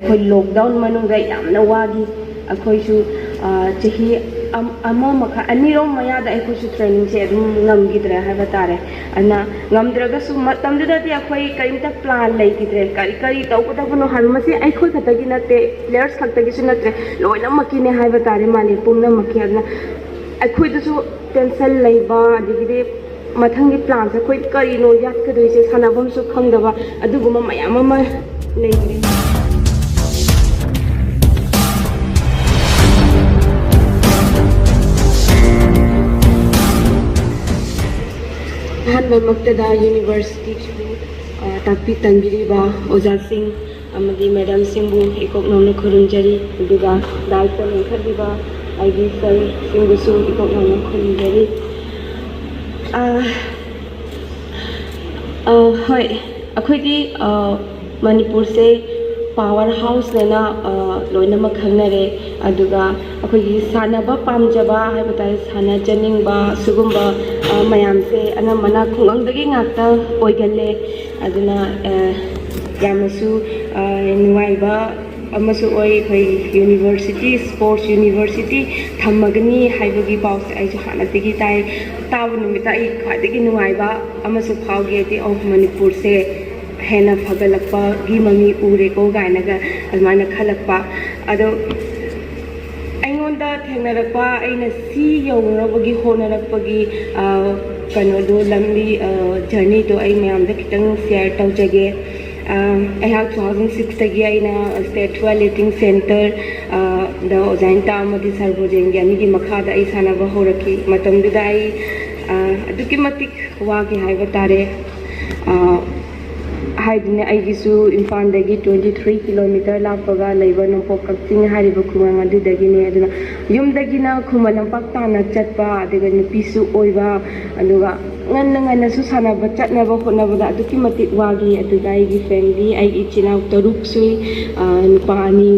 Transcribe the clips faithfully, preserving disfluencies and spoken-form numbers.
ꯑꯩꯈꯣꯏ ꯂꯣꯛꯗꯥꯎꯟ ꯃꯅꯨꯡꯗ ꯌꯥꯝꯅ ꯋꯥꯈꯤ꯫ ꯑꯩꯈꯣꯏꯁꯨ, ꯑ, ꯆꯍꯤ ꯑꯝ-, ꯑꯃ ꯃꯈꯥꯏ, ꯑꯅꯤꯔꯣꯝ ꯃꯌꯥꯗ ꯑꯩꯈꯣꯏꯁꯨ ꯇ꯭ꯔꯦꯅꯤꯡꯁꯦ ꯑꯗꯨꯝ ꯉꯝꯈꯤꯗ꯭ꯔꯦ ꯍꯥꯏꯕ ꯇꯥꯔꯦ꯫ ꯑꯗꯨꯅ ꯉꯝꯗ꯭ꯔꯒꯁꯨ ꯃꯇꯝꯗꯨꯗꯗꯤ ꯑꯩꯈꯣꯏ ꯀꯔꯤꯝꯇ ꯄ꯭ꯂꯥꯟ ꯂꯩꯈꯤꯗ꯭ꯔꯦ꯫ ꯀꯔꯤ, ꯀꯔꯤ ꯇꯧꯒꯗꯕꯅꯣ ꯍꯥꯏꯕ, ꯃꯁꯤ ꯑꯩꯈꯣꯏ ꯈꯛꯇꯒꯤ ꯅꯠꯇꯦ, ꯄ꯭ꯂꯦꯌꯔꯁ ꯈꯛꯇꯒꯤꯁꯨ ꯅꯠꯇ꯭ꯔꯦ, ꯂꯣꯏꯅꯃꯛꯀꯤꯅꯦ ꯍꯥꯏꯕ ꯇꯥꯔꯦ, ꯃꯥꯂꯦꯝ ꯄꯨꯝꯅꯃꯛꯀꯤ꯫ ꯑꯗꯨꯅ ꯑꯩꯈꯣꯏꯗꯁꯨ ꯇꯦꯟꯁꯟ ꯂꯩꯕ, ꯑꯗꯒꯤꯗꯤ ꯃꯊꯪꯒꯤ ꯄ꯭ꯂꯥꯟꯁꯦ ꯑꯩꯈꯣꯏ ꯀꯔꯤꯅꯣ ꯌꯥꯠꯀꯗꯣꯏꯁꯦ, ꯁꯥꯟꯅꯐꯝꯁꯨ ꯈꯪꯗꯕ, ꯑꯗꯨꯒꯨꯝꯕ ꯃꯌꯥꯝ ꯑꯃ ꯂꯩꯈ꯭ꯔꯦ꯫ ꯑꯍꯥꯟꯕꯃꯛꯇꯗ ꯌꯨꯅꯤꯚꯔꯁꯤꯇꯤꯁꯤꯕꯨ, ꯑ, ꯇꯥꯛꯄꯤ ꯇꯝꯕꯤꯔꯤꯕ ꯑꯣꯖꯥꯁꯤꯡ ꯑꯃꯗꯤ ꯃꯦꯗꯥꯝꯁꯤꯡꯕꯨ ꯏꯀꯣꯛ ꯅꯧꯅ ꯈꯨꯔꯨꯝꯖꯔꯤ, ꯑꯗꯨꯒ ꯗꯥꯏꯠꯇ ꯂꯤꯡꯈꯠꯂꯤꯕ ꯑꯩꯒꯤ ꯁꯔꯁꯤꯡꯕꯨꯁꯨ ꯏꯀꯣꯛ ꯅꯧꯅ ꯈꯨꯔꯨꯝꯖꯔꯤ꯫ ꯑ, ꯑ, ꯍꯣꯏ, ꯑꯩꯈꯣꯏꯒꯤ, ꯑ, ꯃꯅꯤꯄꯨꯔꯁꯦ ꯄꯥꯋꯔ ꯍꯥꯎꯁꯅꯦꯅ, ꯑ, ꯂꯣꯏꯅꯃꯛ ꯈꯪꯅꯔꯦ꯫ ꯑꯗꯨꯒ ꯑꯩꯈꯣꯏꯒꯤ ꯁꯥꯟꯅꯕ ꯄꯥꯝꯖꯕ ꯍꯥꯏꯕ ꯇꯥꯔꯦ, ꯁꯥꯟꯅꯖꯅꯤꯡꯕ ꯁꯤꯒꯨꯝꯕ, ꯑ, ꯃꯌꯥꯝꯁꯦ ꯑꯅꯝꯕꯅ ꯈꯨꯡꯒꯪꯗꯒꯤ ꯉꯥꯛꯇ ꯑꯣꯏꯒꯜꯂꯦ꯫ ꯑꯗꯨꯅ, ꯑ, ꯌꯥꯝꯅꯁꯨ, ꯑ, ꯅꯨꯡꯉꯥꯏꯕ ꯑꯃꯁꯨ ꯑꯣꯏ꯫ ꯑꯩꯈꯣꯏ ꯌꯨꯅꯤꯚꯔꯁꯤꯇꯤ, ꯁ꯭ꯄꯣꯔꯠꯁ ꯌꯨꯅꯤꯚꯔꯁꯤꯇꯤ ꯊꯝꯃꯒꯅꯤ ꯍꯥꯏꯕꯒꯤ ꯄꯥꯎꯁꯦ ꯑꯩꯁꯨ ꯍꯥꯟꯅꯗꯒꯤ ꯇꯥꯏ꯫ ꯇꯥꯕ ꯅꯨꯃꯤꯠꯇ ꯑꯩ ꯈ꯭ꯋꯥꯏꯗꯒꯤ ꯅꯨꯡꯉꯥꯏꯕ ꯑꯃꯁꯨ ꯐꯥꯎꯈꯤ, ꯍꯥꯏꯗꯤ, "ꯑꯣ, ꯃꯅꯤꯄꯨꯔꯁꯦ ꯍꯦꯟꯅ ꯐꯒꯠꯂꯛꯄꯒꯤ ꯃꯃꯤ ꯎꯔꯦꯀꯣ" ꯀꯥꯏꯅꯒ ꯑꯗꯨꯃꯥꯏꯅ ꯈꯜꯂꯛꯄ꯫ ꯑꯗꯣ ꯑꯩꯉꯣꯟꯗ ꯊꯦꯡꯅꯔꯛꯄ, ꯑꯩꯅ ꯁꯤ ꯌꯧꯅꯕꯒꯤ ꯍꯣꯠꯅꯔꯛꯄꯒꯤ, ꯑ, ꯀꯩꯅꯣꯗꯣ, ꯂꯝꯕꯤ, ꯑ, ꯖꯔꯅꯤꯗꯣ ꯑꯩ ꯃꯌꯥꯝꯗ ꯈꯤꯇꯪ ꯁꯤꯌꯔ ꯇꯧꯖꯒꯦ꯫ ꯑ, ꯑꯩꯍꯥꯛ two thousand sixꯇꯒꯤ ꯑꯩꯅ ꯁ꯭ꯇꯦꯠ ꯋꯦꯠ ꯂꯤꯐꯇꯤꯡ ꯁꯦꯟꯇꯔ, ꯑ, ꯗ ꯑꯣꯖꯥ ꯏꯟꯇꯥ ꯑꯃꯗꯤ ꯁꯥꯔ ꯕ꯭ꯔꯣꯖꯦꯟꯒꯤ ꯑꯅꯤꯒꯤ ꯃꯈꯥꯗ ꯑꯩ ꯁꯥꯟꯅꯕ ꯍꯧꯔꯛꯈꯤ꯫ ꯃꯇꯝꯗꯨꯗ ꯑꯩ, ꯑ, ꯑꯗꯨꯛꯀꯤ ꯃꯇꯤꯛ ꯋꯥꯈꯤ ꯍꯥꯏꯕ ꯇꯥꯔꯦ꯫ ꯑ, ꯍꯥꯏꯗꯤꯅꯦ, ꯑꯩꯒꯤꯁꯨ ꯏꯝꯐꯥꯜꯗꯒꯤ twenty three kilometre ꯂꯥꯞꯄꯒ ꯂꯩꯕ ꯅꯣꯡꯄꯣꯛ ꯀꯛꯆꯤꯡ ꯍꯥꯏꯔꯤꯕ ꯈꯨꯡꯒꯪ ꯑꯗꯨꯗꯒꯤꯅꯦ꯫ ꯑꯗꯨꯅ ꯌꯨꯝꯗꯒꯤꯅ ꯈꯨꯃꯟ ꯂꯝꯄꯥꯛ ꯇꯥꯟꯅ ꯆꯠꯄ, ꯑꯗꯨꯒ ꯅꯨꯄꯤꯁꯨ ꯑꯣꯏꯕ, ꯑꯗꯨꯒ ꯉꯟꯅ ꯉꯟꯅꯁꯨ ꯁꯥꯟꯅꯕ ꯆꯠꯅꯕ ꯍꯣꯠꯅꯕꯗ ꯑꯗꯨꯛꯀꯤ ꯃꯇꯤꯛ ꯋꯥꯈꯤ꯫ ꯑꯗꯨꯒ ꯑꯩꯒꯤ ꯐꯦꯃꯤꯂꯤ, ꯑꯩꯒꯤ ꯏꯆꯤꯟ ꯏꯅꯥꯎ ꯇꯔꯨꯛ ꯁꯨꯏ, ꯑ, ꯅꯨꯄꯥ ꯑꯅꯤ,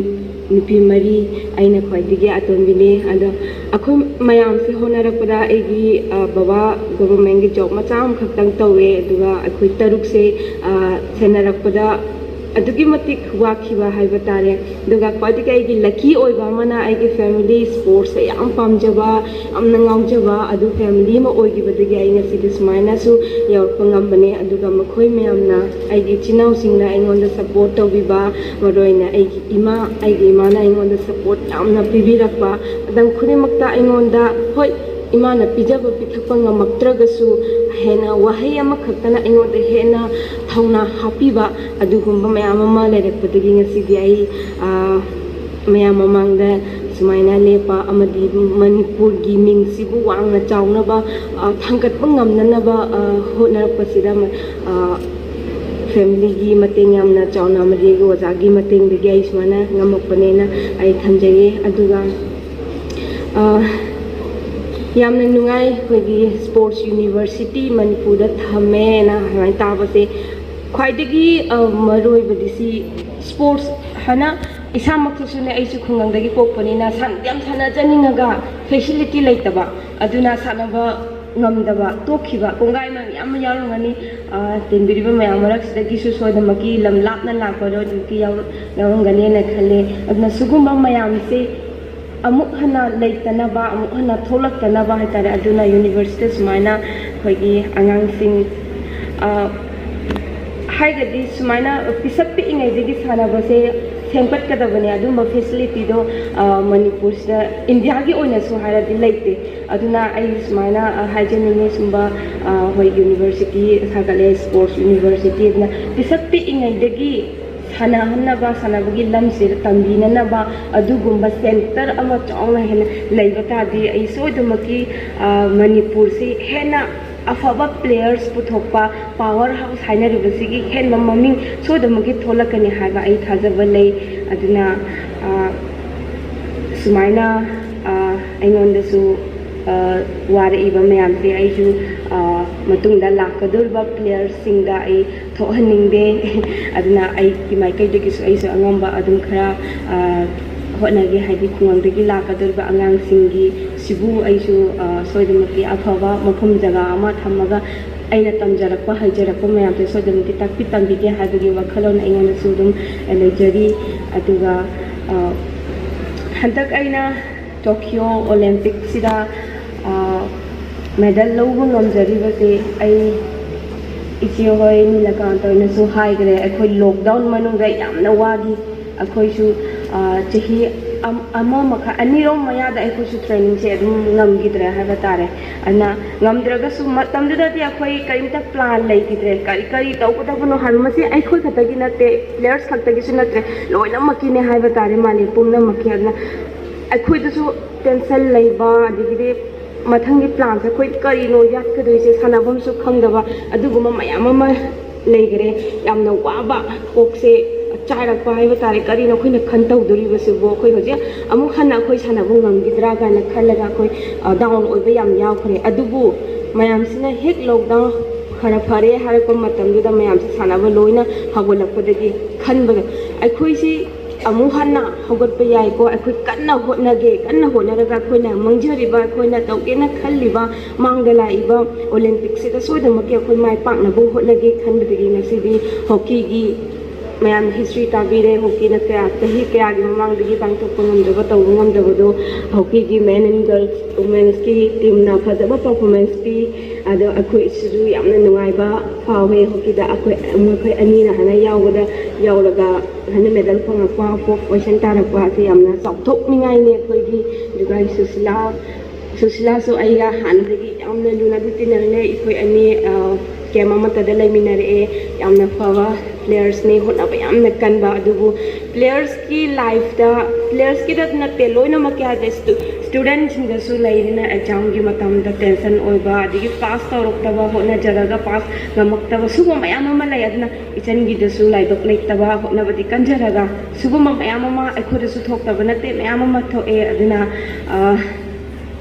ꯅꯨꯄꯤ ꯃꯔꯤ, ꯑꯩꯅ ꯈ꯭ꯋꯥꯏꯗꯒꯤ ꯑꯇꯣꯝꯕꯤꯅꯤ꯫ ꯑꯗꯣ ꯑꯩꯈꯣꯏ ꯃꯌꯥꯝꯁꯦ ꯍꯣꯠꯅꯔꯛꯄꯗ ꯑꯩꯒꯤ, ꯑ, ꯕꯕꯥ ꯒꯣꯕꯔꯃꯦꯟꯒꯤ ꯖꯣꯕ ꯃꯆꯥ ꯑꯃꯈꯛꯇꯪ ꯇꯧꯋꯦ, ꯑꯗꯨꯒ ꯑꯩꯈꯣꯏ ꯇꯔꯨꯛꯁꯦ, ꯑ, ꯁꯦꯟꯅꯔꯛꯄꯗ ꯑꯗꯨꯛꯀꯤ ꯃꯇꯤꯛ ꯋꯥꯈꯤꯕ ꯍꯥꯏꯕ ꯇꯥꯔꯦ꯫ ꯑꯗꯨꯒ ꯈ꯭ꯋꯥꯏꯗꯒꯤ ꯑꯩꯒꯤ ꯂꯛꯀꯤ ꯑꯣꯏꯕ ꯑꯃꯅ, ꯑꯩꯒꯤ ꯐꯦꯃꯤꯂꯤ ꯁ꯭ꯄꯣꯔꯠꯁꯇ ꯌꯥꯝ ꯄꯥꯝꯖꯕ, ꯌꯥꯝꯅ ꯉꯥꯎꯖꯕ ꯑꯗꯨ ꯐꯦꯃꯤꯂꯤ ꯑꯃ ꯑꯣꯏꯈꯤꯕꯗꯒꯤ ꯑꯩ ꯉꯁꯤꯗꯤ ꯁꯨꯃꯥꯏꯅꯁꯨ ꯌꯧꯔꯛꯄ ꯉꯝꯕꯅꯦ꯫ ꯑꯗꯨꯒ ꯃꯈꯣꯏ ꯃꯌꯥꯝꯅ, ꯑꯩꯒꯤ ꯏꯆꯤꯟ ꯏꯅꯥꯎꯁꯤꯡꯅ ꯑꯩꯉꯣꯟꯗ ꯁꯞꯄꯣꯔꯠ ꯇꯧꯕꯤꯕ, ꯃꯔꯨꯑꯣꯏꯅ ꯑꯩꯒꯤ ꯏꯃꯥ, ꯑꯩꯒꯤ ꯏꯃꯥꯅ ꯑꯩꯉꯣꯟꯗ ꯁꯞꯄꯣꯔꯠ ꯌꯥꯝꯅ ꯄꯤꯕꯤꯔꯛꯄ, ꯃꯇꯝ ꯈꯨꯗꯤꯡꯃꯛꯇ ꯑꯩꯉꯣꯟꯗ, ꯍꯣꯏ, ꯏꯃꯥꯅ ꯄꯤꯖꯕ ꯄꯤꯊꯛꯄ ꯉꯝꯃꯛꯇ꯭ꯔꯒꯁꯨ, ꯍꯦꯟꯅ ꯋꯥꯍꯩ ꯑꯃꯈꯛꯇꯅ ꯑꯩꯉꯣꯟꯗ ꯍꯦꯟꯅ ꯊꯧꯅꯥ ꯍꯥꯞꯄꯤꯕ, ꯑꯗꯨꯒꯨꯝꯕ ꯃꯌꯥꯝ ꯑꯃ ꯂꯩꯔꯛꯄꯗꯒꯤ ꯉꯁꯤꯗꯤ ꯑꯩ, ꯑ, ꯃꯌꯥꯝ ꯃꯃꯥꯡꯗ ꯁꯨꯃꯥꯏꯅ ꯂꯦꯞꯄ ꯑꯃꯗꯤ ꯃꯅꯤꯄꯨꯔꯒꯤ ꯃꯤꯡꯁꯤꯕꯨ ꯋꯥꯡꯅ ꯆꯥꯎꯅꯕ, ꯑ, ꯊꯥꯡꯒꯠꯄ ꯉꯝꯅꯅꯕ, ꯑ, ꯍꯣꯠꯅꯔꯛꯄꯁꯤꯗ, ꯑ, ꯐꯦꯃꯤꯂꯤꯒꯤ ꯃꯇꯦꯡ ꯌꯥꯝꯅ ꯆꯥꯎꯅ ꯑꯃꯗꯤ ꯑꯩꯒꯤ ꯑꯣꯖꯥꯒꯤ ꯃꯇꯦꯡꯗꯒꯤ ꯑꯩ ꯁꯨꯃꯥꯏꯅ ꯉꯝꯃꯛꯄꯅꯦꯅ ꯑꯩ ꯊꯝꯖꯒꯦ꯫ ꯑꯗꯨꯒ, ꯑ, ꯌꯥꯝꯅ ꯅꯨꯡꯉꯥꯏ, ꯑꯩꯈꯣꯏꯒꯤ ꯁ꯭ꯄꯣꯔꯠꯁ ꯌꯨꯅꯤꯚꯔꯁꯤꯇꯤ ꯃꯅꯤꯄꯨꯔꯗ ꯊꯝꯃꯦꯅ ꯁꯨꯃꯥꯏꯅ ꯇꯥꯕꯁꯦ꯫ ꯈ꯭ꯋꯥꯏꯗꯒꯤ, ꯑ, ꯃꯔꯨꯑꯣꯏꯕꯗꯤ ꯁꯤ ꯁ꯭ꯄꯣꯔꯠꯁ ꯍꯥꯏꯅ, ꯏꯁꯥꯃꯛꯇꯁꯨꯅꯦ, ꯑꯩꯁꯨ ꯈꯨꯡꯒꯪꯗꯒꯤ ꯄꯣꯛꯄꯅꯤꯅ ꯁꯥꯟꯅꯗꯤ ꯌꯥꯝ ꯁꯥꯟꯅꯖꯅꯤꯡꯉꯒ ꯐꯦꯁꯤꯂꯤꯇꯤ ꯂꯩꯇꯕ, ꯑꯗꯨꯅ ꯁꯥꯟꯅꯕ ꯉꯝꯗꯕ ꯇꯣꯛꯈꯤꯕ ꯀꯣꯡꯒꯥꯏ ꯃꯌꯥꯝ ꯑꯃ ꯌꯥꯎꯔꯝꯒꯅꯤ꯫ ꯑ, ꯇꯦꯟꯕꯤꯔꯤꯕ ꯃꯌꯥꯝ ꯃꯔꯛꯁꯤꯗꯒꯤꯁꯨ ꯁꯣꯏꯗꯅꯃꯛꯀꯤ ꯂꯝ ꯂꯥꯞꯅ ꯂꯥꯛꯄꯗꯣ ꯑꯗꯨꯝꯇꯤ ꯌꯥꯎꯔ-, ꯌꯥꯎꯔꯝꯒꯅꯦꯅ ꯈꯜꯂꯦ꯫ ꯑꯗꯨꯅ ꯁꯤꯒꯨꯝꯕ ꯃꯌꯥꯝꯁꯦ ꯑꯃꯨꯛ ꯍꯟꯅ ꯂꯩꯇꯅꯕ, ꯑꯃꯨꯛ ꯍꯟꯅ ꯊꯣꯛꯂꯛꯇꯅꯕ ꯍꯥꯏꯇꯥꯔꯦ꯫ ꯑꯗꯨꯅ ꯌꯨꯅꯤꯚꯔꯁꯤꯇꯤꯗ ꯁꯨꯃꯥꯏꯅ ꯑꯩꯈꯣꯏꯒꯤ ꯑꯉꯥꯡꯁꯤꯡ, ꯑ, ꯍꯥꯏꯔꯒꯗꯤ ꯁꯨꯃꯥꯏꯅ ꯄꯤꯁꯛ ꯄꯤꯛꯏꯉꯩꯗꯒꯤ ꯁꯥꯟꯅꯕꯁꯦ ꯁꯦꯝꯒꯠꯀꯗꯕꯅꯦ꯫ ꯑꯗꯨꯝꯕ ꯐꯦꯁꯤꯂꯤꯇꯤꯗꯣ, ꯑ, ꯃꯅꯤꯄꯨꯔꯁꯤꯗ, ꯏꯟꯗꯤꯌꯥꯒꯤ ꯑꯣꯏꯅꯁꯨ ꯍꯥꯏꯔꯗꯤ ꯂꯩꯇꯦ꯫ ꯑꯗꯨꯅ ꯑꯩ ꯁꯨꯃꯥꯏꯅ, ꯑ, ꯍꯥꯏꯖꯅꯤꯡꯉꯤ, ꯁꯨꯝꯕ, ꯑ, ꯍꯣꯏ, ꯌꯨꯅꯤꯚꯔꯁꯤꯇꯤ ꯁꯥꯒꯠꯂꯦ, ꯁ꯭ꯄꯣꯔꯠꯁ ꯌꯨꯅꯤꯚꯔꯁꯤꯇꯤ, ꯑꯗꯨꯅ ꯄꯤꯁꯛ ꯄꯤꯛꯏꯉꯩꯗꯒꯤ ꯁꯥꯟꯅꯍꯟꯅꯕ, ꯁꯥꯟꯅꯕꯒꯤ ꯂꯝꯁꯤꯗ ꯇꯝꯕꯤꯅꯅꯕ ꯑꯗꯨꯒꯨꯝꯕ ꯁꯦꯟꯇꯔ ꯑꯃ ꯆꯥꯎꯅ ꯍꯦꯟꯅ ꯂꯩꯕ ꯇꯥꯔꯗꯤ, ꯑꯩ ꯁꯣꯏꯗꯅꯃꯛꯀꯤ, ꯑ, ꯃꯅꯤꯄꯨꯔꯁꯤ ꯍꯦꯟꯅ ꯑꯐꯕ ꯄ꯭ꯂꯦꯌꯔꯁ ꯄꯨꯊꯣꯛꯄ, ꯄꯥꯋꯔ ꯍꯥꯎꯁ ꯍꯥꯏꯅꯔꯤꯕꯁꯤꯒꯤ ꯍꯦꯟꯕ ꯃꯃꯤꯡ ꯁꯣꯏꯗꯅꯃꯛꯀꯤ ꯊꯣꯛꯂꯛꯀꯅꯤ ꯍꯥꯏꯕ ꯑꯩ ꯊꯥꯖꯕ ꯂꯩ꯫ ꯑꯗꯨꯅ, ꯑ, ꯁꯨꯃꯥꯏꯅ, ꯑ, ꯑꯩꯉꯣꯟꯗꯁꯨ, ꯑ, ꯋꯥꯔꯛꯏꯕ ꯃꯌꯥꯝꯁꯦ ꯑꯩꯁꯨ, ꯑ, ꯃꯇꯨꯡꯗ ꯂꯥꯛꯀꯗꯧꯔꯤꯕ ꯄ꯭ꯂꯦꯌꯔꯁꯤꯡꯗ ꯑꯩ ꯊꯣꯛꯍꯟꯅꯤꯡꯗꯦ꯫ ꯑꯗꯨꯅ ꯑꯩꯒꯤ ꯃꯥꯏꯀꯩꯗꯒꯤꯁꯨ ꯑꯩꯁꯨ ꯑꯉꯝꯕ ꯑꯗꯨꯝ ꯈꯔ, ꯑ, ꯍꯣꯠꯅꯒꯦ, ꯍꯥꯏꯗꯤ ꯈꯨꯡꯒꯪꯗꯒꯤ ꯂꯥꯛꯀꯗꯧꯔꯤꯕ ꯑꯉꯥꯡꯁꯤꯡꯒꯤ ꯁꯤꯕꯨ ꯑꯩꯁꯨ, ꯑ, ꯁꯣꯏꯗꯅꯃꯛꯀꯤ ꯑꯐꯕ ꯃꯐꯝ ꯖꯒꯥ ꯑꯃ ꯊꯝꯃꯒ ꯑꯩꯅ ꯇꯝꯖꯔꯛꯄ ꯍꯩꯖꯔꯛꯄ ꯃꯌꯥꯝꯁꯦ ꯁꯣꯏꯗꯅꯃꯛꯀꯤ ꯇꯥꯛꯄꯤ ꯇꯝꯕꯤꯒꯦ ꯍꯥꯏꯕꯒꯤ ꯋꯥꯈꯜꯂꯣꯟ ꯑꯩꯉꯣꯟꯗꯁꯨ ꯑꯗꯨꯝ ꯂꯩꯖꯔꯤ꯫ ꯑꯗꯨꯒ ꯍꯟꯗꯛ ꯑꯩꯅ ꯇꯣꯀꯤꯌꯣ ꯑꯣꯂꯦꯝꯄꯤꯛꯁꯤꯗ ꯃꯦꯗꯜ ꯂꯧꯕ ꯉꯝꯖꯔꯤꯕꯁꯦ ꯑꯩ ꯏꯆꯦꯍꯣꯏ ꯅꯤꯂꯀꯥꯟꯇ ꯍꯣꯏꯅꯁꯨ ꯍꯥꯏꯈ꯭ꯔꯦ, ꯑꯩꯈꯣꯏ ꯂꯣꯛꯗꯥꯎꯟ ꯃꯅꯨꯡꯗ ꯌꯥꯝꯅ ꯋꯥꯈꯤ꯫ ꯑꯩꯈꯣꯏꯁꯨ ꯆꯍꯤ ꯑꯃ ꯃꯈꯥꯏ ꯑꯅꯤꯔꯣꯝ ꯃꯌꯥꯗ ꯑꯩꯈꯣꯏꯁꯨ ꯇ꯭ꯔꯦꯅꯤꯡꯁꯦ ꯑꯗꯨꯝ ꯉꯝꯈꯤꯗ꯭ꯔꯦ ꯍꯥꯏꯕ ꯇꯥꯔꯦ꯫ ꯑꯗꯨꯅ ꯉꯝꯗ꯭ꯔꯒꯁꯨ ꯃꯇꯝꯗꯨꯗꯗꯤ ꯑꯩꯈꯣꯏ ꯀꯔꯤꯝꯇ ꯄ꯭ꯂꯥꯟ ꯂꯩꯈꯤꯗ꯭ꯔꯦ, ꯀꯔꯤ ꯀꯔꯤ ꯇꯧꯒꯗꯕꯅꯣ ꯍꯥꯏꯕ, ꯃꯁꯤ ꯑꯩꯈꯣꯏ ꯈꯛꯇꯒꯤ ꯅꯠꯇꯦ, ꯄ꯭ꯂꯦꯌꯔꯁ ꯈꯛꯇꯒꯤꯁꯨ ꯅꯠꯇ꯭ꯔꯦ, ꯂꯣꯏꯅꯃꯛꯀꯤꯅꯦ ꯍꯥꯏꯕ ꯇꯥꯔꯦ ꯃꯥꯂꯦꯝ ꯄꯨꯝꯅꯃꯛꯀꯤ꯫ ꯑꯗꯨꯅ ꯑꯩꯈꯣꯏꯗꯁꯨ ꯇꯦꯟꯁꯟ ꯂꯩꯕ, ꯑꯗꯒꯤꯗꯤ ꯃꯊꯪꯒꯤ ꯄ꯭ꯂꯥꯟꯁꯦ ꯑꯩꯈꯣꯏ ꯀꯔꯤꯅꯣ ꯌꯥꯠꯀꯗꯣꯏꯁꯦ, ꯁꯥꯟꯅꯐꯝꯁꯨ ꯈꯪꯗꯕ, ꯑꯗꯨꯒꯨꯝꯕ ꯃꯌꯥꯝ ꯑꯃ ꯂꯩꯈ꯭ꯔꯦ꯫ ꯌꯥꯝꯅ ꯋꯥꯕ, ꯀꯣꯛꯁꯦ ꯆꯥꯏꯔꯛꯄ ꯍꯥꯏꯕ ꯇꯥꯔꯦ꯫ ꯀꯔꯤꯅꯣ ꯑꯩꯈꯣꯏꯅ ꯈꯟ ꯇꯧꯗꯣꯔꯤꯕꯁꯤꯕꯨ? ꯑꯩꯈꯣꯏ ꯍꯧꯖꯤꯛ ꯑꯃꯨꯛ ꯍꯟꯅ ꯑꯩꯈꯣꯏ ꯁꯥꯟꯅꯕ ꯉꯝꯈꯤꯗ꯭ꯔꯥ ꯀꯥꯏꯅ ꯈꯜꯂꯒ ꯑꯩꯈꯣꯏ ꯗꯥꯎꯟ ꯑꯣꯏꯕ ꯌꯥꯝ ꯌꯥꯎꯈ꯭ꯔꯦ꯫ ꯑꯗꯨꯕꯨ ꯃꯌꯥꯝꯁꯤꯅ ꯍꯦꯛ ꯂꯣꯛꯗꯥꯎꯟ ꯈꯔ ꯐꯔꯦ ꯍꯥꯏꯔꯛꯄ ꯃꯇꯝꯗꯨꯗ ꯃꯌꯥꯝꯁꯦ ꯁꯥꯟꯅꯕ ꯂꯣꯏꯅ ꯍꯧꯒꯠꯂꯛꯄꯗꯒꯤ ꯈꯟꯕꯗ ꯑꯩꯈꯣꯏꯁꯤ ꯑꯃꯨꯛ ꯍꯟꯅ ꯍꯧꯒꯠꯄ ꯌꯥꯏꯀꯣ, ꯑꯩꯈꯣꯏ ꯀꯟꯅ ꯍꯣꯠꯅꯒꯦ, ꯀꯟꯅ ꯍꯣꯠꯅꯔꯒ ꯑꯩꯈꯣꯏꯅ ꯃꯥꯡꯖꯔꯤꯕ, ꯑꯩꯈꯣꯏꯅ ꯇꯧꯒꯦꯅ ꯈꯜꯂꯤꯕ ꯃꯥꯡꯗ ꯂꯥꯛꯏꯕ ꯑꯣꯂꯦꯝꯄꯤꯛꯁꯤꯗ ꯁꯣꯏꯗꯅꯃꯛꯀꯤ ꯑꯩꯈꯣꯏ ꯃꯥꯏ ꯄꯥꯛꯅꯕ ꯍꯣꯠꯅꯒꯦ ꯈꯟꯕꯗꯒꯤ ꯉꯁꯤꯗꯤ ꯍꯣꯀꯤꯒꯤ ꯃꯌꯥꯝ ꯍꯤꯁꯇ꯭ꯔꯤ ꯇꯥꯕꯤꯔꯦ꯫ ꯍꯣꯀꯤꯅ ꯀꯌꯥ, ꯆꯍꯤ ꯀꯌꯥꯒꯤ ꯃꯃꯥꯡꯗꯒꯤ ꯄꯥꯡꯊꯣꯛꯄ ꯉꯝꯗꯕ, ꯇꯧꯕ ꯉꯝꯗꯕꯗꯣ ꯍꯣꯀꯤꯒꯤ ꯃꯦꯟ ꯑꯦꯟ ꯒꯔꯜꯁ ꯋꯨꯃꯦꯟꯁꯀꯤ ꯇꯤꯝꯅ ꯐꯖꯕ ꯄꯔꯐꯣꯔꯃꯦꯟꯁ ꯄꯤ꯫ ꯑꯗꯣ ꯑꯩꯈꯣꯏꯁꯤꯁꯨ ꯌꯥꯝꯅ ꯅꯨꯡꯉꯥꯏꯕ ꯐꯥꯎꯋꯦ꯫ ꯍꯣꯀꯤꯗ ꯑꯩꯈꯣꯏ, ꯃꯈꯣꯏ ꯑꯅꯤꯅ ꯍꯥꯏꯅ ꯌꯥꯎꯕꯗ, ꯌꯥꯎꯔꯒ ꯍꯥꯏꯅ ꯃꯦꯗꯜ ꯐꯪꯉꯛꯄ, ꯐꯣꯔꯠ ꯄꯣꯖꯤꯁꯟ ꯇꯥꯔꯛꯄ ꯑꯁꯤ ꯌꯥꯝꯅ ꯆꯥꯎꯊꯣꯛꯅꯤꯡꯉꯥꯏꯅꯤ ꯑꯩꯈꯣꯏꯒꯤ꯫ ꯑꯗꯨꯒ ꯑꯩ ꯁꯨꯁꯤꯂꯥ, ꯁꯨꯁꯤꯂꯥꯁꯨ ꯑꯩꯒ ꯍꯥꯟꯅꯗꯒꯤ ꯌꯥꯝꯅ ꯂꯨꯅ ꯑꯗꯨꯝ ꯇꯤꯟꯅꯔꯛꯂꯦ꯫ ꯑꯩꯈꯣꯏ ꯑꯅꯤ ꯀꯦꯝ ꯑꯃꯠꯇꯗ ꯂꯩꯃꯤꯟꯅꯔꯛꯑꯦ꯫ ꯌꯥꯝꯅ ꯐꯕ ꯄ꯭ꯂꯦꯌꯔꯁꯅꯤ, ꯍꯣꯠꯅꯕ ꯌꯥꯝꯅ ꯀꯟꯕ꯫ ꯑꯗꯨꯕꯨ ꯄ꯭ꯂꯦꯌꯔꯁꯀꯤ ꯂꯥꯏꯐꯇ, ꯄ꯭ꯂꯦꯌꯔꯁꯀꯤꯗ ꯅꯠꯇꯦ, ꯂꯣꯏꯅꯃꯛꯀꯤ ꯍꯥꯏꯗꯤ ꯁ꯭ꯇꯨ-, ꯁ꯭ꯇꯨꯗꯦꯟꯠꯁꯤꯡꯗꯁꯨ ꯂꯩꯔꯤꯅ ꯑꯦꯛꯖꯥꯝꯒꯤ ꯃꯇꯝꯗ ꯇꯦꯟꯁꯟ ꯑꯣꯏꯕ, ꯑꯗꯒꯤ ꯄꯥꯁ ꯇꯧꯔꯛꯇꯕ, ꯍꯣꯠꯅꯖꯔꯒ ꯄꯥꯁ ꯉꯝꯃꯛꯇꯕ, ꯁꯤꯒꯨꯝꯕ ꯃꯌꯥꯝ ꯑꯃ ꯂꯩ꯫ ꯑꯗꯨꯅ ꯏꯆꯟꯒꯤꯗꯁꯨ ꯂꯥꯏꯕꯛ ꯂꯩꯇꯕ, ꯍꯣꯠꯅꯕꯗꯤ ꯀꯟꯖꯔꯒ ꯁꯤꯒꯨꯝꯕ ꯃꯌꯥꯝ ꯑꯃ ꯑꯩꯈꯣꯏꯗꯁꯨ ꯊꯣꯛꯇꯕ ꯅꯠꯇꯦ, ꯃꯌꯥꯝ ꯑꯃ ꯊꯣꯛꯑꯦ꯫ ꯑꯗꯨꯅ ꯑ,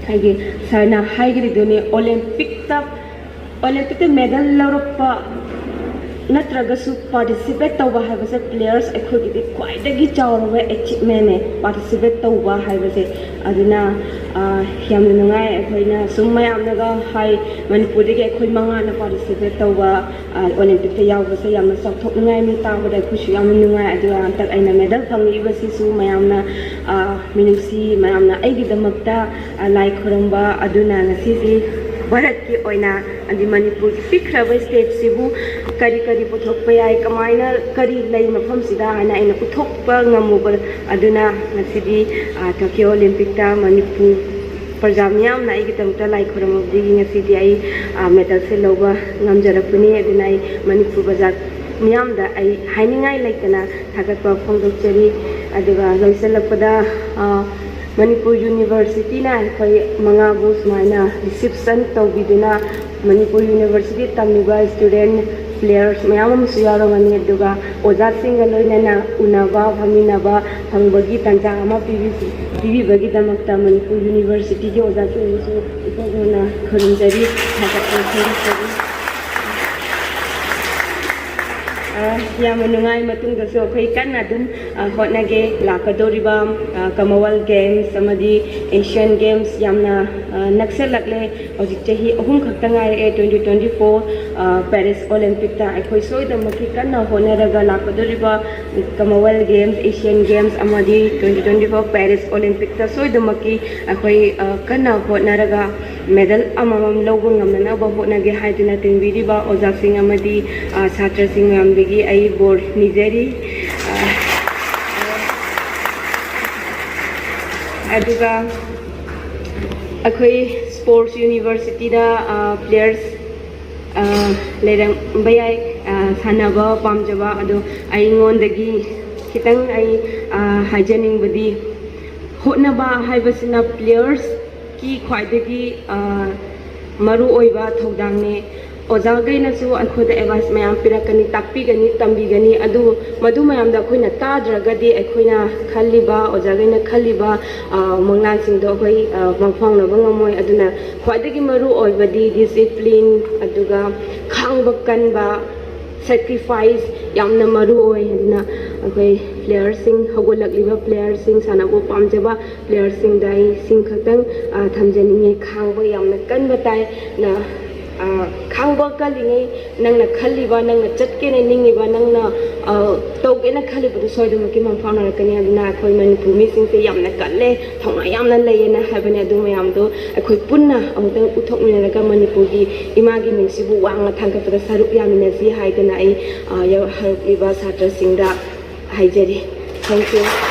ꯑꯩꯒꯤ ꯁꯥꯔꯅ ꯍꯥꯏꯈ꯭ꯔꯤꯗꯨꯅꯤ, ꯑꯣꯂꯦꯝꯄꯤꯛꯇ, ꯑꯣꯂꯦꯝꯄꯤꯛꯇ ꯃꯦꯗꯜ ꯂꯧꯔꯛꯄ ꯅꯠꯇ꯭ꯔꯒꯁꯨ participate ꯇꯧꯕ ꯍꯥꯏꯕꯁꯦ players ꯑꯩꯈꯣꯏꯒꯤꯗꯤ ꯈ꯭ꯋꯥꯏꯗꯒꯤ ꯆꯥꯎꯔꯕ achievement ꯅꯦ participate ꯇꯧꯕ ꯍꯥꯏꯕꯁꯦ꯫ ꯑꯗꯨꯅ ꯌꯥꯝꯅ ꯅꯨꯡꯉꯥꯏ꯫ ꯑꯩꯈꯣꯏꯅ ꯁꯨꯝ ꯃꯌꯥꯝꯅꯒ ꯍꯥꯏ, ꯃꯅꯤꯄꯨꯔꯗꯒꯤ ꯑꯩꯈꯣꯏ ꯃꯉꯥꯅ participate ꯇꯧꯕ Olympic ꯇ ꯌꯥꯎꯕꯁꯦ ꯌꯥꯝꯅ ꯆꯥꯎꯊꯣꯛꯅꯤꯡꯉꯥꯏ, ꯃꯤ ꯇꯥꯕꯗ ꯑꯩꯈꯣꯏꯁꯨ ꯌꯥꯝꯅ ꯅꯨꯡꯉꯥꯏ꯫ ꯑꯗꯨꯒ ꯍꯟꯗꯛ ꯑꯩꯅ medal ꯐꯪꯉꯛꯏꯕꯁꯤꯁꯨ ꯃꯌꯥꯝꯅ ꯃꯤꯅꯨꯡꯁꯤ, ꯃꯌꯥꯝꯅ ꯑꯩꯒꯤꯗꯃꯛꯇ ꯂꯥꯏ ꯈꯨꯔꯨꯝꯕ꯫ ꯑꯗꯨꯅ ꯉꯁꯤꯁꯤ ꯚꯥꯔꯠꯀꯤ ꯑꯣꯏꯅ, ꯍꯥꯏꯗꯤ ꯃꯅꯤꯄꯨꯔꯒꯤ ꯄꯤꯛꯈ꯭ꯔꯕ state ꯁꯤꯕꯨ ꯀꯔꯤ ꯀꯔꯤ ꯄꯨꯊꯣꯛꯄ ꯌꯥꯏ, ꯀꯃꯥꯏꯅ ꯀꯔꯤ ꯂꯩ ꯃꯐꯝꯁꯤꯗ ꯍꯥꯏꯅ ꯑꯩꯅ ꯎꯠꯊꯣꯛꯄ ꯉꯝꯃꯨꯕ꯫ ꯑꯗꯨꯅ ꯉꯁꯤꯗꯤ Tokyo Olympic ꯇ ꯃꯅꯤꯄꯨꯔ ꯄ꯭ꯔꯖꯥ ꯃꯤꯌꯥꯝꯅ ꯑꯩꯒꯤꯗꯃꯛꯇ ꯂꯥꯏ ꯈꯨꯔꯨꯝꯃꯕꯗꯒꯤ ꯉꯁꯤꯗꯤ ꯑꯩ medal ꯁꯦ ꯂꯧꯕ ꯉꯝꯖꯔꯛꯄꯅꯤ꯫ ꯑꯗꯨꯅ ꯑꯩ ꯃꯅꯤꯄꯨꯔ ꯄ꯭ꯔꯖꯥ ꯃꯤꯌꯥꯝꯗ ꯑꯩ ꯍꯥꯏꯅꯤꯡꯉꯥꯏ ꯂꯩꯇꯅ ꯊꯥꯒꯠꯄ ꯐꯣꯡꯗꯣꯛꯆꯔꯤ꯫ ꯑꯗꯨꯒ ꯂꯣꯏꯁꯤꯜꯂꯛꯄꯗ ꯃꯅꯤꯄꯨꯔ University ꯅ ꯑꯩꯈꯣꯏ ꯃꯉꯥꯕꯨ ꯁꯨꯃꯥꯏꯅ reception ꯇꯧꯕꯤꯗꯨꯅ ꯃꯅꯤꯄꯨꯔ University ꯇꯝꯂꯤꯕ student players ꯃꯌꯥꯝ ꯑꯃꯁꯨ ꯌꯥꯎꯔꯝꯒꯅꯤ꯫ ꯑꯗꯨꯒ ꯑꯣꯖꯥꯁꯤꯡꯒ ꯂꯣꯏꯅꯅ ꯎꯅꯕ ꯐꯝꯃꯤꯟꯅꯕ ꯐꯪꯕꯒꯤ ꯇꯥꯟꯖꯥ ꯑꯃ ꯄꯤꯕꯤꯕꯒꯤꯗꯃꯛꯇ ꯃꯅꯤꯄꯨꯔ University ꯒꯤ ꯑꯣꯖꯥꯁꯤꯡꯕꯨꯁꯨ ꯏꯀꯥꯏ ꯈꯨꯝꯅ ꯈꯨꯔꯨꯝꯖꯔꯤ, ꯊꯥꯒꯠꯄ ꯐꯣꯡꯗꯣꯛꯆꯔꯤ꯫ ꯌꯥꯝꯅ ꯅꯨꯡꯉꯥꯏ꯫ ꯃꯇꯨꯡꯗꯁꯨ ꯑꯩꯈꯣꯏ ꯀꯟꯅ ꯑꯗꯨꯝ ꯍꯣꯠꯅꯒꯦ꯫ ꯂꯥꯛꯀꯗꯧꯔꯤꯕ Commonwealth Games ꯑꯃꯗꯤ Asian Games ꯌꯥꯝꯅ ꯅꯛꯁꯜꯂꯛꯂꯦ꯫ ꯍꯧꯖꯤꯛ ꯆꯍꯤ ꯑꯍꯨꯝ ꯈꯛꯇ ꯉꯥꯏꯔꯛꯑꯦ꯫ Twenty twenty four Paris Olympic ꯇ ꯑꯩꯈꯣꯏ ꯁꯣꯏꯗꯅꯃꯛꯀꯤ ꯀꯟꯅ ꯍꯣꯠꯅꯔꯒ ꯂꯥꯛꯀꯗꯧꯔꯤꯕ Commonwealth Games, Asian Games ꯑꯃꯗꯤ twenty twenty four Paris Olympic ꯇ ꯁꯣꯏꯗꯅꯃꯛꯀꯤ ꯑꯩꯈꯣꯏ ꯀꯟꯅ ꯍꯣꯠꯅꯔꯒ medal ꯑꯃꯃꯝ ꯂꯧꯕ ꯉꯝꯅꯅꯕ ꯍꯣꯠꯅꯒꯦ ꯍꯥꯏꯗꯨꯅ ꯇꯦꯡꯕꯤꯔꯤꯕ ꯑꯣꯖꯥꯁꯤꯡ ꯑꯃꯗꯤ ꯁꯥꯇ꯭ꯔꯁꯤꯡ ꯃꯌꯥꯝꯗꯒꯤ ꯑꯩ ꯕꯣꯔ ꯅꯤꯖꯔꯤ꯫ ꯑꯗꯨꯒ ꯑꯩꯈꯣꯏ sports university ꯗ players ꯂꯩꯔꯝꯕ ꯌꯥꯏ, ꯁꯥꯟꯅꯕ ꯄꯥꯝꯖꯕ꯫ ꯑꯗꯣ ꯑꯩꯉꯣꯟꯗꯒꯤ ꯈꯤꯇꯪ ꯑꯩ ꯍꯥꯏꯖꯅꯤꯡꯕꯗꯤ, ꯍꯣꯠꯅꯕ ꯍꯥꯏꯕꯁꯤꯅ players ꯀꯤ ꯈ꯭ꯋꯥꯏꯗꯒꯤ ꯃꯔꯨꯑꯣꯏꯕ ꯊꯧꯗꯥꯡꯅꯦ꯫ ꯑꯣꯖꯥꯈꯩꯅꯁꯨ ꯑꯩꯈꯣꯏꯗ advice ꯃꯌꯥꯝ ꯄꯤꯔꯛꯀꯅꯤ, ꯇꯥꯛꯄꯤꯒꯅꯤ, ꯇꯝꯕꯤꯒꯅꯤ꯫ ꯑꯗꯨꯕꯨ ꯃꯗꯨ ꯃꯌꯥꯝꯗꯣ ꯑꯩꯈꯣꯏꯅ ꯇꯥꯗ꯭ꯔꯒꯗꯤ ꯑꯩꯈꯣꯏꯅ ꯈꯜꯂꯤꯕ, ꯑꯣꯖꯥꯈꯩꯅ ꯈꯜꯂꯤꯕ ꯃꯪꯂꯥꯟꯁꯤꯡꯗꯣ ꯑꯩꯈꯣꯏ ꯃꯪꯐꯥꯎꯅꯕ ꯉꯝꯃꯣꯏ꯫ ꯑꯗꯨꯅ ꯈ꯭ꯋꯥꯏꯗꯒꯤ ꯃꯔꯨ ꯑꯣꯏꯕꯗꯤ discipline, ꯑꯗꯨꯒ ꯈꯥꯡꯕ ꯀꯟꯕ, ꯁꯦꯀ꯭ꯔꯤꯐꯥꯏꯁ ꯌꯥꯝꯅ ꯃꯔꯨ ꯑꯣꯏ꯫ ꯑꯗꯨꯅ ꯑꯩꯈꯣꯏ ꯄ꯭ꯂꯦꯌꯔꯁꯤꯡ, ꯍꯧꯒꯠꯂꯛꯂꯤꯕ ꯄ꯭ꯂꯦꯌꯔꯁꯤꯡ, ꯁꯥꯟꯅꯕ ꯄꯥꯝꯖꯕ ꯄ꯭ꯂꯦꯌꯔꯁꯤꯡꯗ ꯑꯩ ꯁꯤꯡ ꯈꯛꯇꯪ, ꯑ, ꯊꯝꯖꯅꯤꯡꯉꯤ꯫ ꯈꯥꯡꯕ ꯌꯥꯝꯅ ꯀꯟꯕ ꯇꯥꯏ꯫ ꯅ, ꯑ, ꯈꯥꯡꯕ ꯀꯜꯂꯤꯉꯩ ꯅꯪꯅ ꯈꯜꯂꯤꯕ, ꯅꯪꯅ ꯆꯠꯀꯦꯅ ꯅꯤꯡꯉꯤꯕ, ꯅꯪꯅ, ꯑ, ꯇꯧꯒꯦꯅ ꯈꯜꯂꯤꯕꯗꯨ ꯁꯣꯏꯗꯅꯃꯛꯀꯤ ꯃꯪ ꯐꯥꯎꯅꯔꯛꯀꯅꯤ꯫ ꯑꯗꯨꯅ ꯑꯩꯈꯣꯏ ꯃꯅꯤꯄꯨꯔ ꯃꯤꯁꯤꯡꯁꯦ ꯌꯥꯝꯅ ꯀꯜꯂꯦ, ꯊꯧꯅꯥ ꯌꯥꯝꯅ ꯂꯩꯌꯦꯅ ꯍꯥꯏꯕꯅꯦ꯫ ꯑꯗꯨ ꯃꯌꯥꯝꯗꯣ ꯑꯩꯈꯣꯏ ꯄꯨꯟꯅ ꯑꯃꯨꯛꯇꯪ ꯎꯠꯊꯣꯛꯃꯤꯟꯅꯔꯒ ꯃꯅꯤꯄꯨꯔꯒꯤ ꯏꯃꯥꯒꯤ ꯃꯤꯡꯁꯤꯕꯨ ꯋꯥꯡꯅ ꯊꯥꯡꯒꯠꯄꯗ ꯁꯔꯨꯛ ꯌꯥꯃꯤꯟꯅꯁꯤ ꯍꯥꯏꯗꯅ ꯑꯩ, ꯑ, ꯌꯧ-, ꯍꯧꯔꯛꯂꯤꯕ ꯁꯥꯇ꯭ꯔꯁꯤꯡꯗ ꯍꯥꯏꯖꯔꯤ꯫ Thank you꯫